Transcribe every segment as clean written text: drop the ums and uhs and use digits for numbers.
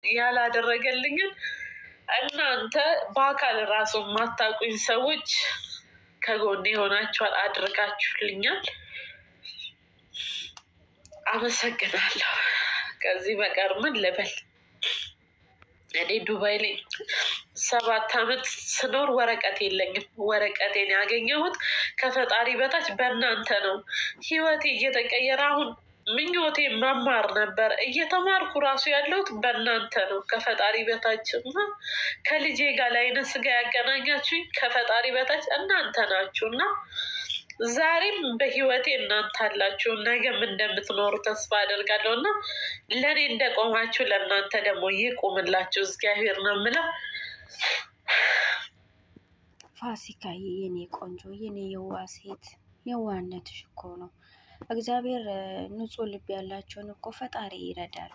ያላደረገልኝን እናንተ በአካል ራሱ የማታውቁኝ ሰዎች ከጎኔ ሆናችኋል፣ አድርጋችሁልኛል። አመሰግናለሁ። ከዚህ በቀር ምን ልበል? እኔ ዱባይ ላይ 7 አመት ስኖር ወረቀት የለኝም። ወረቀቴን ያገኘሁት ከፈጣሪ በታች በእናንተ ነው። ህይወቴ እየተቀየረ አሁን ምኞቴ መማር ነበር። እየተማርኩ ራሱ ያለሁት በእናንተ ነው። ከፈጣሪ በታች እና ከልጄ ጋር ለዓይነ ስጋ ያገናኛችሁኝ ከፈጣሪ በታች እናንተ ናችሁ እና ዛሬም በህይወቴ እናንተ አላችሁ፣ ነገም እንደምትኖሩ ተስፋ አደርጋለሁ እና ለእኔ እንደቆማችሁ ለእናንተ ደግሞ ይቁምላችሁ እግዚአብሔር ነው የምለው። ፋሲካዬ የኔ ቆንጆ የኔ የዋ ሴት፣ የዋህነትሽ እኮ ነው። እግዚአብሔር ንጹሕ ልብ ያላቸውን እኮ ፈጣሪ ይረዳል።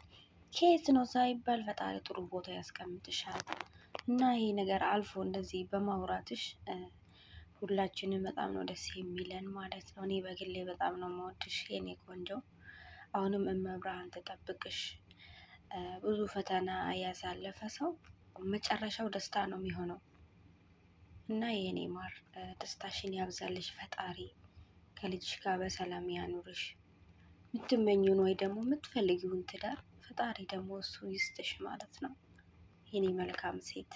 ከየት ነው ሳይባል ፈጣሪ ጥሩ ቦታ ያስቀምጥሻል። እና ይሄ ነገር አልፎ እንደዚህ በማውራትሽ ሁላችንም በጣም ነው ደስ የሚለን ማለት ነው። እኔ በግሌ በጣም ነው የምወድሽ የኔ ቆንጆ። አሁንም እመብርሃን ትጠብቅሽ። ብዙ ፈተና ያሳለፈ ሰው መጨረሻው ደስታ ነው የሚሆነው እና የኔ ማር ደስታሽን ያብዛልሽ ፈጣሪ፣ ከልጅሽ ጋር በሰላም ያኑርሽ። የምትመኚውን ወይ ደግሞ የምትፈልጊውን ትዳር ፈጣሪ ደግሞ እሱ ይስጥሽ ማለት ነው የኔ መልካም ሴት።